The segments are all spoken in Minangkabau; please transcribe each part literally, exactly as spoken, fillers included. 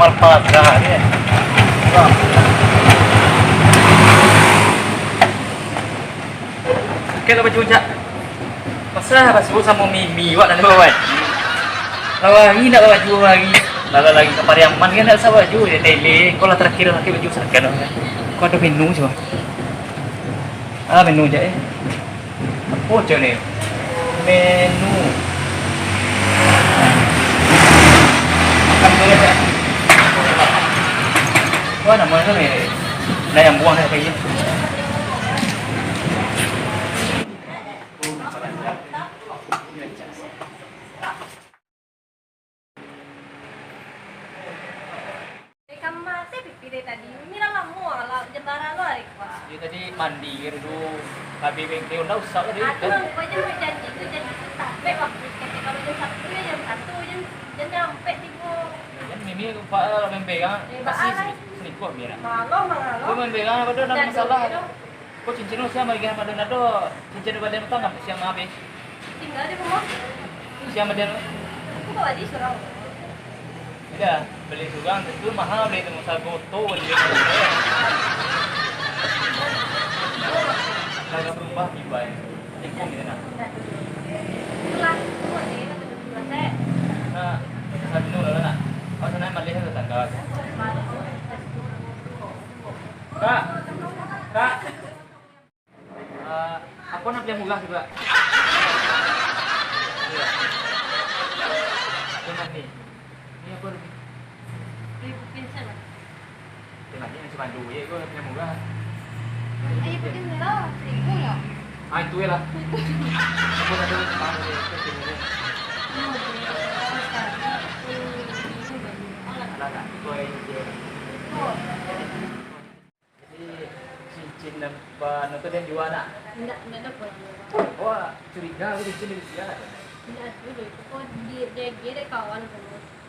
Malpasrah ni. Sakik lah baju, Cak. Pasrah basuh samo Mimi, wak nak bawa baju. Lah hari nak bawa baju hari. Lah lagi ka Pariaman kan nak sa baju, yo tele. Kau lah terakhir pakai baju sakan. Kau ado menu cubo. Ah, menu je, eh. Apo cak ni? Menu. Makan dulu, Cak. Wah, nama tu ni? Dah yang buang dah kayu. Eh, ka ma se Pipi dari tadi? Mimi lah lamo lah, jam bara lo ari ko. Iyo, tadi mandi kan dulu, habis bengkel Honda usap tadi. Aku kan. Lupo jam bajanji tu, janji tu tapek waktu, kata kalau jam satu, yo jam satu, jam, jam nyampe tibo. Kan Mimi lupo lah main pegang. Eh, masih baa lah. Selingkuh Mimi lah. Malo, malo. Kau main pegang apa tu, ndak masalah. Kau cincin lu siang bagi apa tu, ndak tu? Cincin di badan utang kan siang habis. Tingga di rumah. Siapa dia tu? Aku bawa di surau. Udah, beli surang, tu mahal beli tu, sagoto beli tu. Harga berubah, dibai. Lingkung gitu nah. Itulah, itu aja, itu dulu lah, Teh. Nah, satu dulu lah, nak. Kau sana balik satu tangga. Kak, Kak. Eh, apo nak bali murah juga? Iyo. Teh manih. Ni apo ni? Beli pulpen sajo. Teh manih macam madu je ko, bali murah. Ayo, pulpen murah, seribu yo. Ah, itu je lah. Apo nak bali mahal je, itu je. Oh, oke. Sekarang, hmm, ini banyak. Alah, alah, itu je. Oh. Jadi, cincin nan pa-, anu tu den jua nak? Indak, indak ado pun. Wah, curiga aku cincin dari sia tu. Indak ado doh, itu kok di, di, di kawan tu.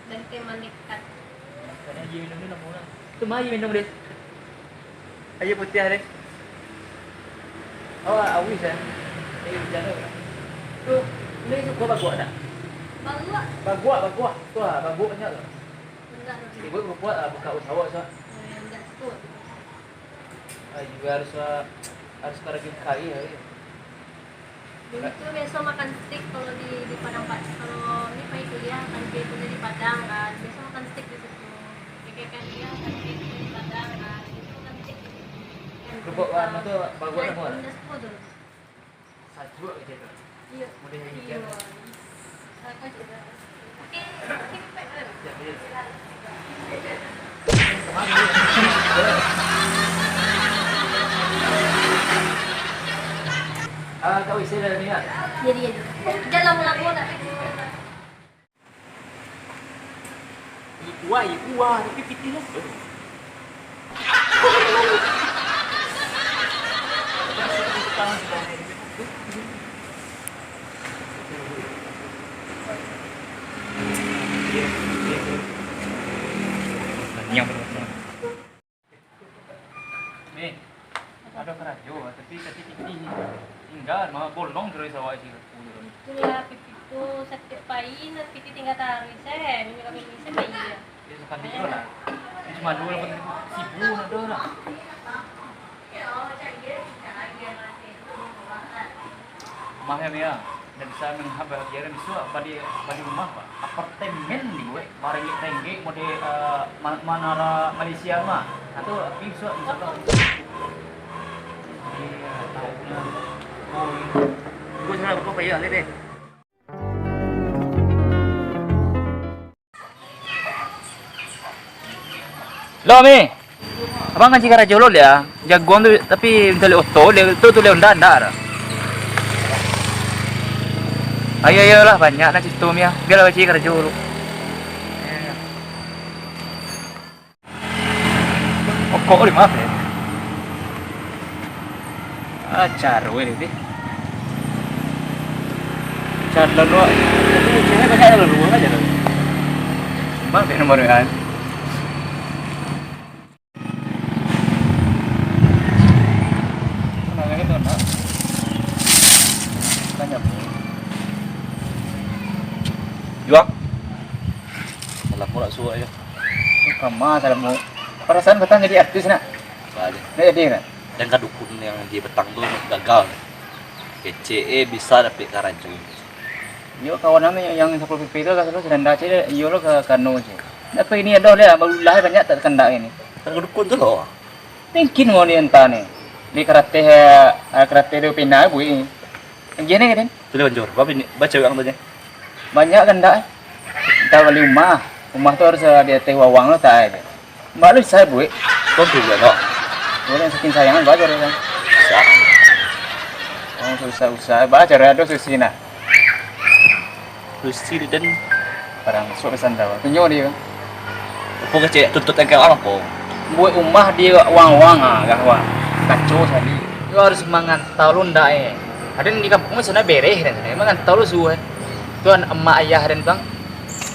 Dan teman dekat. Makanya aia minum ni lamo lah. Tu mah aia minum deh. Aia putiah deh. Oh, awis eh. Eh, hujan tu. Tu, ni tu kau baguak tak? Baguak? Baguak, baguak. Tu ah, baguak banyak tu. Indak ado. Ibu baguak ah, buka usaha tu. Oh, yang indak cukup. Ah, juga harus, ah, harus ka rajin kai, ya. Dulu tu biaso makan steak kalau di, di Padang, Pak. Kalau ni pai kuliah, kan dia kuliah di Padang, kan. Biaso makan steak di situ. Ketika kuliah, kan dia kuliah di Padang, kan. Biaso makan steak di situ. Kerupuk warna tu bagus. Indak, semua tu. Sajuak je tu. Iyo. Model hari ni. Iyo. Kan? Aku juga. Oke, oke, baik, baik. Ya, ya. Ah, kau isi dah ni, ya? Jadi, jadi. Dah lamo-lamo dah. Kuah, kuah, tapi pitih lah. Ni, ado karajo, tapi kaki pitih ni. Tingga, mah bolong terus awak isi. Itulah, pitih tu satiok pai, nan pitih tingga taruih, se. Minyak kami ni, se, pai, ya. Ya, sakali juo lah. Ini cuma duo lah, sibu nak ado lah. Rumah ya, Mia. Ndak bisa manghabari, bisuak bali, bali rumah, Pak. Apartemen dibuek, maringgik-ringgik, model, eh, ma-, Manara Malaysia mah. Nah, tu, tapi bisuak, insyaallah. Iya, tahu lah. Oh, iya. Tunggu sana, buka payah, lihat deh. Lo, Mi. Abang kan cika rajo lo, dia. Jaguang tu, tapi minta lihat oto, dia tu, tu lihat Honda, Honda dah. Ayo, ayolah, banyak nak cerita, Mi, ah. Biarlah cika rajo lo. Okok lima belas. Ah, caro ini, deh. Calon wak. Tapi cewek banyak calon, dua aja tu. Bang, kayak nomor kan. Mana lagi tu, nak? Tanya. Jual. Salah pula suruh aja. Sama salah mu. Perasaan patang jadi artis nak. Balik. Nak jadi nak. Dan ka dukun yang di petang tu gagal. Kecek eh bisa dapek karajo. Iyo kawan kami yang sapuluh P P tu ka selalu sedanda cek iyo lo ka kano cek. Tapi ini ado lah barulah banyak tak kandak ini. Kan ka dukun tu lo. Mungkin mau ni entah ni. Di karate, ah, karate tu pina buik ni. Yang gini kan? Sudah banjur. Babi ni baca orang tu je. Banyak kandak eh. Entah bali rumah. Rumah tu harus di ateh wawang tu tak ada. Mbak lu saya buik. Kau tu juga kau. Orang saking sayang baca dia kan. Bisa. Oh susah-usah baca dia ada sisi nah. Lucy dan barang masuk pesan tahu. Tunjuk dia. Apa kecek tuntut tangkai orang apa? Buat rumah dia wang-wang ah gah wang. Kacau sekali. Lu harus mangantau lu ndak eh. Ada di kampung sana bereh dan sana mangantau lu suah. Tuan emak ayah dan bang.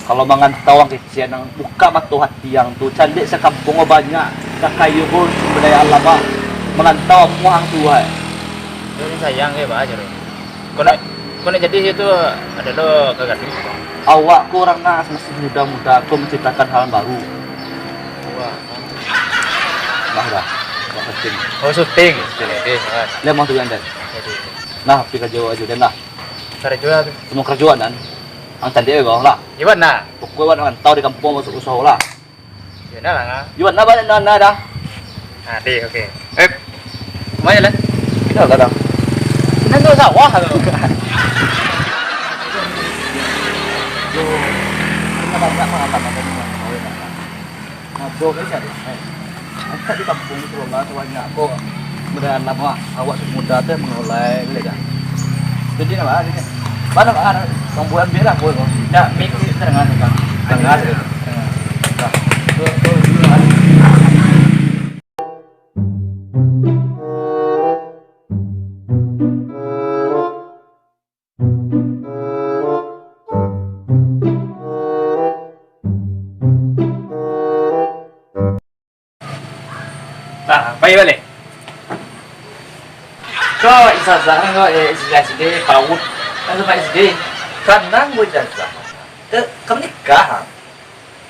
Kalau mangantau orang kecek nang buka mato hati yang tu, candik sakampung banyak, sakayo pun sumber daya alam ah. Mangantau amuah ang tuah. Lu sayang ke bah jero. Kau nak, kau nak jadi situ ada lo kagak duit. Awak ko orang nak masih muda-muda, ko menciptakan hal baru. Wah. Dah dah. Dah syuting. Oh syuting. Oke, oke. Dia mau tujuan dan. Nah, pi kerja aja dan lah. Kerja tu. Semua kerjaan dan. Ang cantik kau lah. Iwan nah. Pokoknya wan rantau di kampung masuk usaha lah. Yo nah lah. Yo nah banyak nah nah dah. Ah, deh, oke. Eh, kemana lah? Kita lah dah. Nah tu sawah tu. Yo, banyak mah tanah tadi mah. Nah, bro kan cari. Eh, angkat di kampung tu lah banyak kok. Mudah lama awak muda tu mengelola boleh dah. Jadi nak apa ni? Mana apa? Membuat ambil lah boy kok. Dah mik terengah tu kan. Tengah tu. Tengah. Dah. Tu tu dulu lah. Nah, pai balik. Kau ijazah kan kau, eh, ijazah S D, paut. Kan sampai S D. Kanang gua ijazah. Eh, kamu nikah?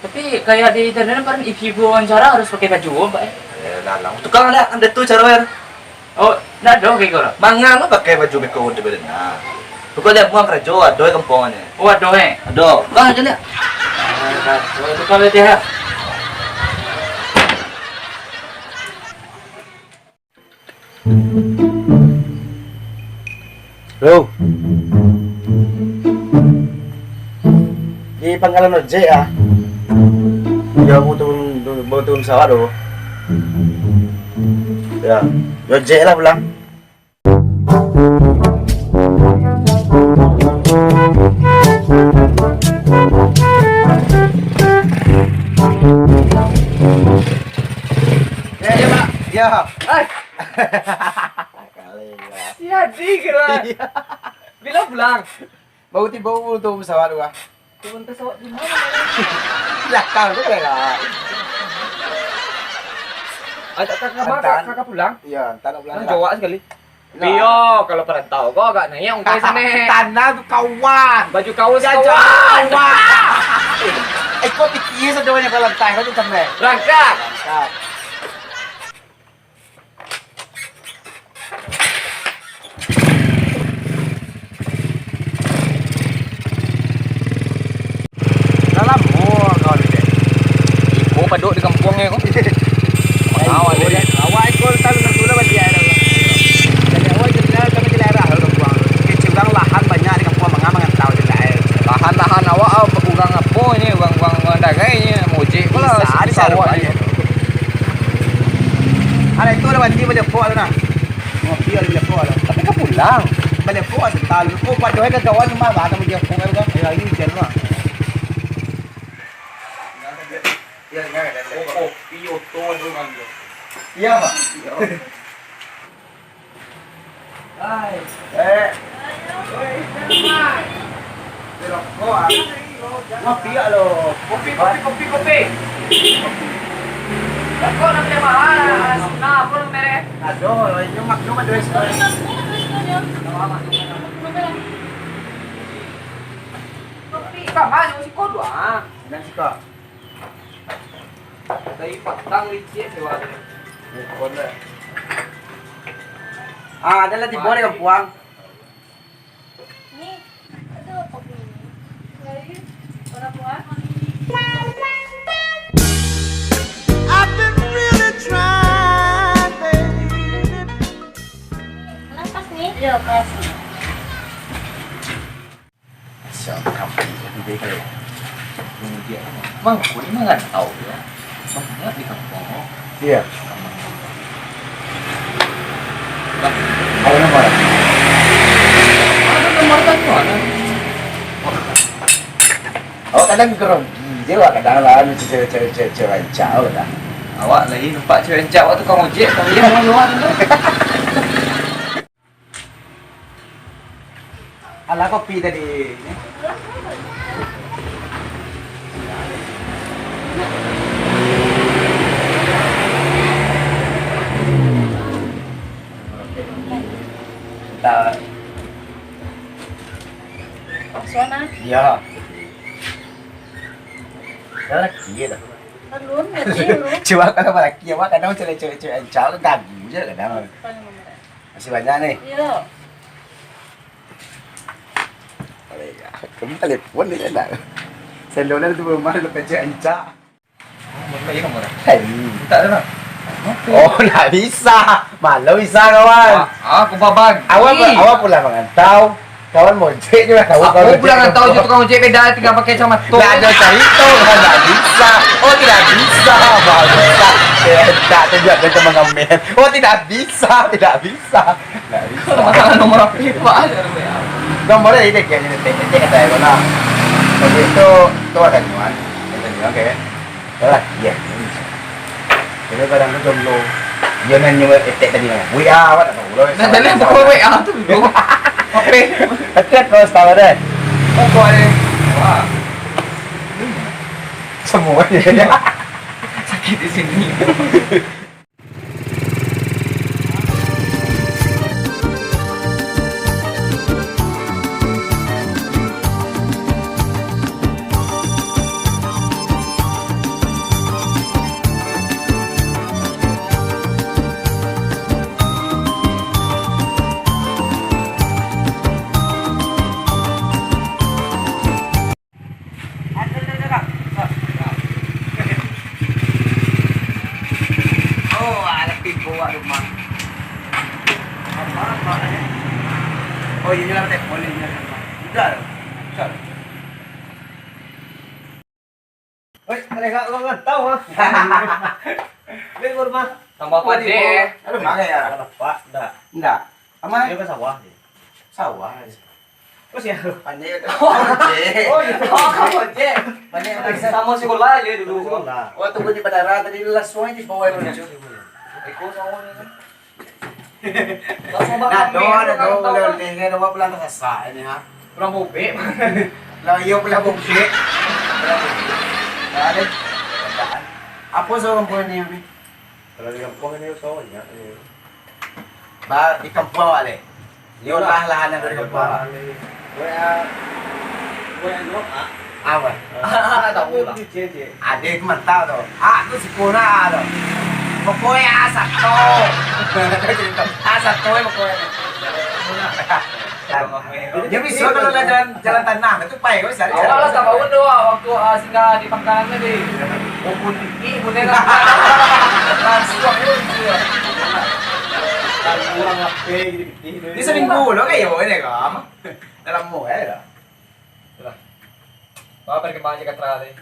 Tapi kayak di internet kan, ibu wawancara harus pakai baju, Pak, eh. Eh, lalang. Tukang ada, ada tu cara, ya. Oh, ndak ado kayak gitu lah. Mangan lo pakai baju beko di badan. Nah. Pokok dia buang karajo, ado di kampung ni. Oh, ado, eh? Ado. Kau aja ni. Ah, karajo itu kalau dia. Bro. Di pangkalan ojek ah. Yo, mau turun, mau turun pesawat tu. Ya, ojek lah pulang. Ya, ya, Pak. Ya. Hai. Kali ya. Si Adi kira. Iya. Bila pulang? Baru tiba dulu tu pesawat tu, ah. Turun pesawat di mana? Belakang tu, lah. Agak kakak, kakak pulang? Iya, entah nak pulang. Kan jawab sekali. Nah. Iyo, kalau perantau kau agak naik ongkos sini. Tanah tu kawan. Baju kaos kawan. Kawan. Eh, kau pikir seduanya kalau entah, kau tu sampai. Berangkat. Berangkat. Lah lamo kawan dek. Ibo padok di kampuang ko. Mangawal dek. Awak iko tahu nan tu lah baliak dah. Jadi awak jadi kami jadi arah lah kampuang. Kecil urang lahan banyak di kampuang, manga mangantau je lah. Lahan-lahan awak ah, urang apo ini, urang, urang, urang dagai ini, mojek ko lah. Bisa, bisa awak awak ini. Ada itu ada banci baliak pok tu nah. Ngopi ada baliak pok tu. Tapi ka pulang. Baliak pok sentah lu. Kau padohai ka kawan rumah bah, kamu dia pok kan. Ya, ini hujan mah. Kopi oto tu kan. Iya, Pak. Hai. Eh. Rokok ah. Ngopi ah lo. Kopi, kopi, kopi, kopi. Rokok nak beli mahal. Nah, apa lu merek? Aduh, lo itu mak lu mah duit sekali. Kopi. Sama, jangan siko doang. Jangan siko. Dari patang licik sewa tu. Ah, ado lah tibo di kampuang. Ni, aduh, kopi ni. Lagi, warna buah. I've been really trying, baby. Mana pas ni? Iya, pas. Siang kampung tu dia kayak, dia, Bang, kau ni mangantau ya. Banyak di kampung. Iya. Bang. Ada nomor? Ada nomor kan, mana? Awak kadang grogi je, awak kadang lah, anu, cewek-cewek, cewek-cewek rancak, awak kadang. Awak lagi nampak cewek rancak, awak tukang ojek, tapi yang luar tu. Alah, kopi tadi. Entah. Suana. Iya. Lalaki ya dah. Alun, ngaji lu. Cuma kalau laki, awak kadang cewek-cewek rancak, ganggu je kadang. Paling nomor. Masih banyak nih. Iya. Kamu telepon ni, nak. Sendoknya tu rumah, lu pecah encak. Hai. Tak ada, Bang. Oh, ndak bisa. Malu bisa, kawan. Ah, aku babang. Awak, awak pulang mangantau. Kawan mojek je lah, tahu. Aku pulang mangantau je, tukang ojek beda, tinggal pakai kacamata. Ndak ada cerita, kan, ndak bisa. Oh, tidak bisa, Bang. Tidak, tidak, tidak mengamen. Oh, tidak bisa, tidak bisa. Ndak bisa. Masalah nomor H P itu, Pak. Nomornya ini, kayak ini, tek, tek, kata saya, nah. Habis itu, itu ada nyuan. Ada nyuan, kayak, alah, iya. Jadi kadang tu jomblo. Dia nanya etek tadi, nah. W A, awak tak tahu lah. Nah, tadi apa W A tu dulu? H P. Tapi aku harus tahu deh. Pokoknya. Wah. Semua dia. Sakit di sini. Oh, ada tipu wak rumah. Apa, apa, eh? Oh, ini lah telepon, ini lah telepon. Udah, udah. Woi, mereka kau nggak tahu, ah. Woi, kurma. Tambah pedih. Aduh, mana ya? Ada pak, dah. Enggak. Aman? Dia ke sawah, dia. Sawah. Terus ya? Pandai ya, oh, ojek. Oh, gitu. Oh, kamu ojek. Pandai ya, sama sekolah aja dulu. Sama sekolah. Waktu gue di bandara tadi, langsung aja bawa yang lucu. Eko sawah ni. Langsung bakar. Nah, doa, ada doa, boleh, boleh, kayak doa pulang ke sasak ini, ha. Pulang bobek. Lah, iya, pulang bobek. Pulang bobek. Nah, ada. Apa sawah punya ni, Abi? Kalau di kampung ini sawah banyak, iya. Ba, di kampung awak, Lek? Yo lah, lahan yang dari kampung awak. Wa, wa, no, ah. Apa? Ah, tak tahu lah. Ada yang mantap tu. Ah, tu si Kona tu. Pokoknya, ah, satu. Ah, satu, eh, pokoknya. Dia bisa kalau lah jalan, jalan tanah, itu pai kau cari. Awak lah tak tahu tu, ah, waktu, ah, singgah di pangkalan tadi. Bubun tinggi, bubun tinggi. Langsung aja gitu. Kurang lapeh gitu, gitu. Ini seminggu lo kayak ini, Kam. Dah lama, eh, dah. Sudah. Apa perkembangan Jakarta tadi?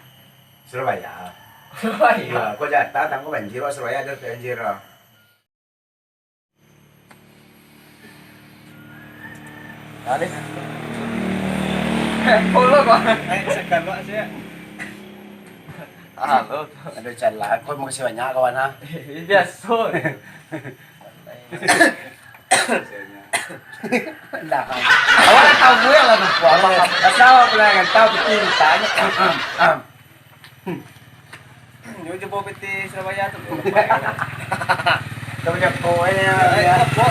Surabaya. Surabaya. Iya, kok Jakarta, tangguh banjir, kok Surabaya ada banjir, ah. Alih. Polo kok. Eh, sekan, Pak, sih, ya. Halo. Aduh, calak. Kau makasih banyak, kawan, ah. Biasa. Nah. Awak tahu gue lah, nampak. Asal aku lah yang tahu, betul, tanya. Yo, jumpa P T Surabaya tu. Kau punya koe ya. Kok?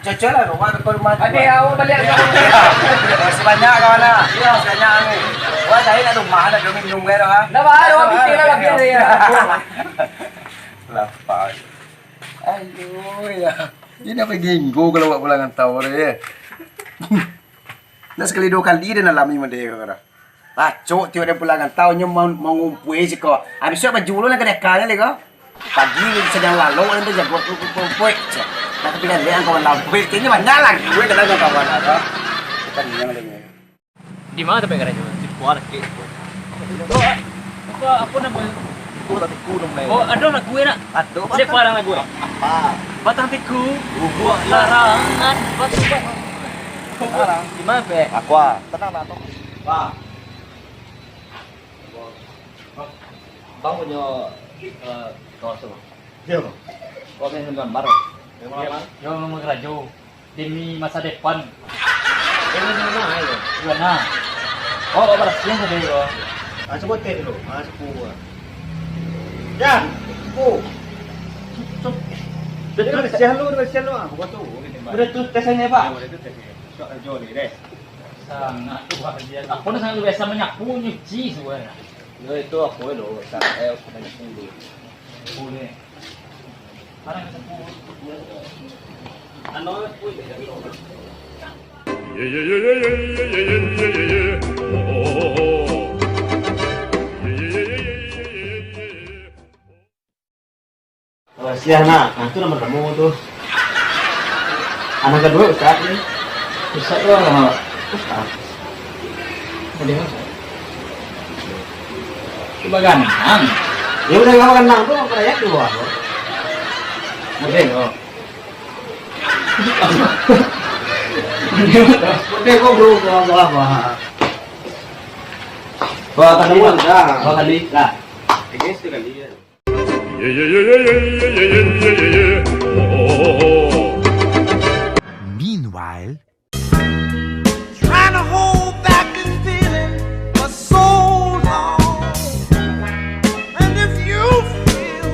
Cocok lah, rumah ke rumah. Ada awak balik. Masih banyak kawan lah. Iya. Masih banyak ni. Wah, cari nak rumah, nak minum kan, ah? Dah, baru, ah, bikin lah, bikin lah, ya. Lapar. Aduh, ya. Ini apa ginggo kalau buat pulangan tau, ya. Dah sakali duo kali dah nalami mande ko dah. Pacok tiok den pulangan tau nyo mau, mau ngumpui siko. Habis tu baju lu nan ka deka lai ko. Pagi sadang lalok, nan tajago pu-, pu-, pu-, puik, cek. Nak kapilihan liang kawan lampuik, kayaknya banyak lagi gue kenal kawan apa. Kita minyak lagi. Di mana tempat karajo? Di Kuala Kek. Apa, apa nama? Kuala Tiku dong, Blay. Oh, ada lagu enak. Ada. Ada apa lagu? Apa? Batang Tiku. Bubuak larangan. Batu, batu. Larang. Di mana, Pe? Aqua. Tenang lah, Tok. Pak. Bang punyo, eh, kawasan, Bang. Iyo, Bang. Kok main gambar, Bang? Main gambar? Iyo, Bang, karajo. Demi masa depan. Demi mano, ayo? Di mana? Oh, kok barasiah tadi, Bang? Ah, cubo tes dulu. Ah, cubo. Jan, cubo. Cubo. Dah tu, dah siah lu, dah siah lu. Ah, buka tu. Dah tu tesnya, Pak? Ah, dah tu tesnya. Sok karajo ni, deh. Sangat luar biasa. Aku ni sangat luar biasa menyapu, nyuci semua. Yo, itu aku lo, sangat, eh, aku menyapu dulu. Boleh. Sekarang kita sepuluh. Anu, sepuluh. Siah, nak. Nah, tu nomor kamu tu. Anak kedua, Ustaz ni. Ustaz tu orang apa? Ustaz. Model apa? Cuba ganang. Ya udah, kalau ganang tu, apa ya tu, apa? Model, oh. Model kau, bro, kau apa, apa? Dua kali, dah. Dua kali, dah. Ini sekali, ya. Meanwhile. Trying to hold back this feeling for so long. And if you feel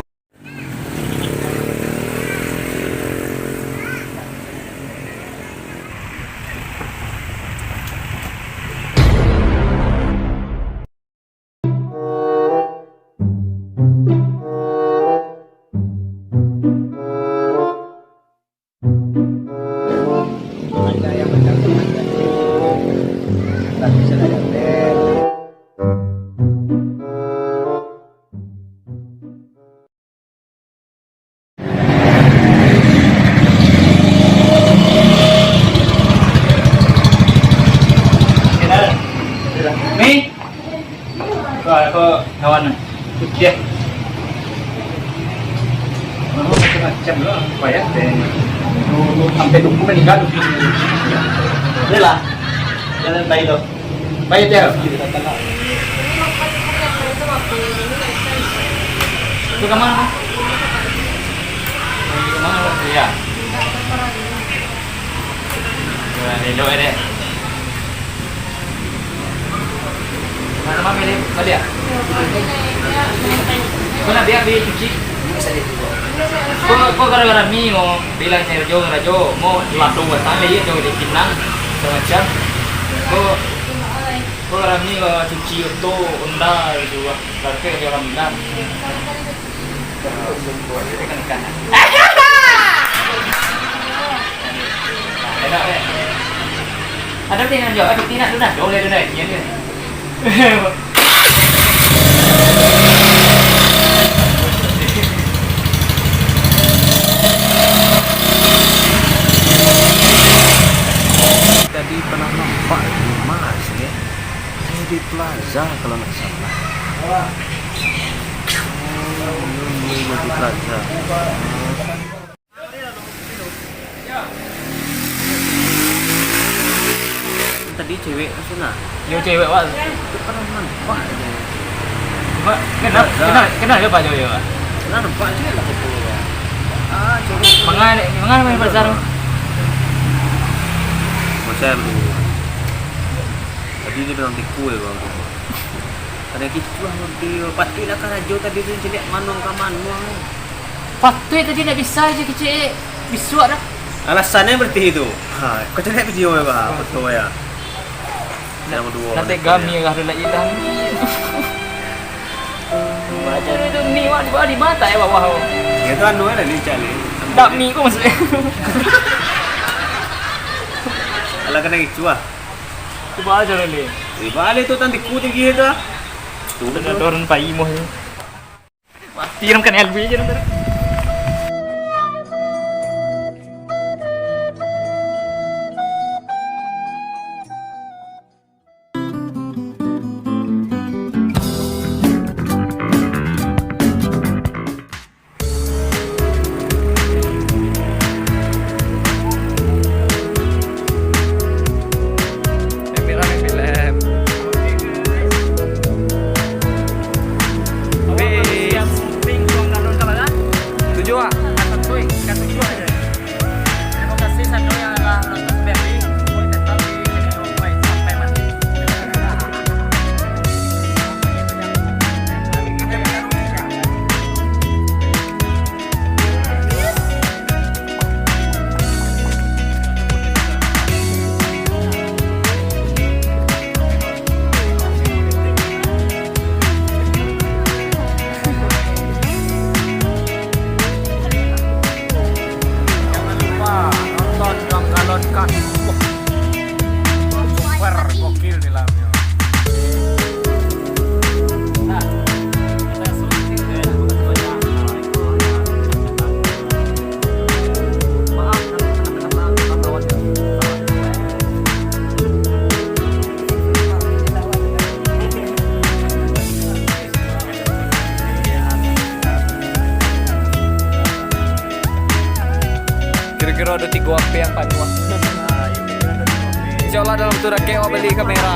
Mi, ko, ko kawan putiah. Macam-macam lah, payah deh. Sampai dukun meninggal dukun. Boleh lah. Jangan baik tu. Baik je. Itu ka ma, Bang? Ka ma, Bang? Iyo. Elok, elok, dek. Nak, nak baliak, baliak. Ko nak baliak, baliak cuci. Ko, ko gara-gara mi, mo bilang cari rajo, rajo, mo lado batang, iyo, jo di Pinang, macam-macam. Ko, ko gara-gara mi, ko cuci oto, Honda, gitu, Bang. Berarti rajo alhamdulillah. Enak, eh. Ada pun yang jawab, tapi tidak sudah. Boleh sudah, iya dia. Tadi pernah nampak di mana sih? Di Plaza kalau nggak salah. Oh, iya, iya, iya, di Plaza. Tadi cewek tu sana. Yo, cewek, Wak. Itu pernah nampak aja. Coba, kenal, kenal, kenal dia, Pak Joyo, Pak? Pernah nampak je lah foto dia. Ah, cewek. Mangan, mangan main pasar. Macam tu. Tadi dia bilang tiku ya, Bang. Ada kicuah, Bang. Patut lah karajo tadi tu, celiak manuang ka manuang. Patuik tadi ndak bisa je kecek bisuak dah. Alasannyo berarti itu. Ha, kau cari video ya, Bah, foto ya. Yang kedua. Nanti kami lah dulu ilang ni. Baca dulu tu, ni, wak, di bawah, di mata ya bawah, wak. Ya tu anu lah, licak ni. Dak mi ko maksudnya. Alah, kena ricuah. Tu baca dulu ni. Eh, balik tu, tanti ku tinggi tu ah. Tu ada orang pai moh ni. Mati dalam kanal gue je nonton. Rame-rame film. Wih. Siap syuting, Bang Danun, kawan, ah? Tujuh, ah? Satu, eh, satu, dua aja. Terima kasih satu yang telah nonton sampai habis. Tetap di channel Pai sampai mati. Jangan lupa nonton Bangkalon Cut. Wah, super gokil filmnyo. Kiro-kiro ado tigo H P yang panuah. Insya Allah dalam tu rakek awak bali kamera.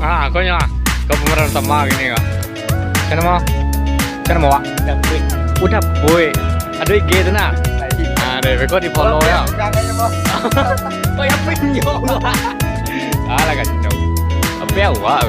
Ah, kau nyo ah. Kau pemeran utama gini kau. Siapa nama? Siapa nama, Wak? Udah, boy. Aduh, I G tu nah. Ah, deh, kau di-follow ya. Kau yang punya, Wak. Alah, kacau. Apa ya, Wak?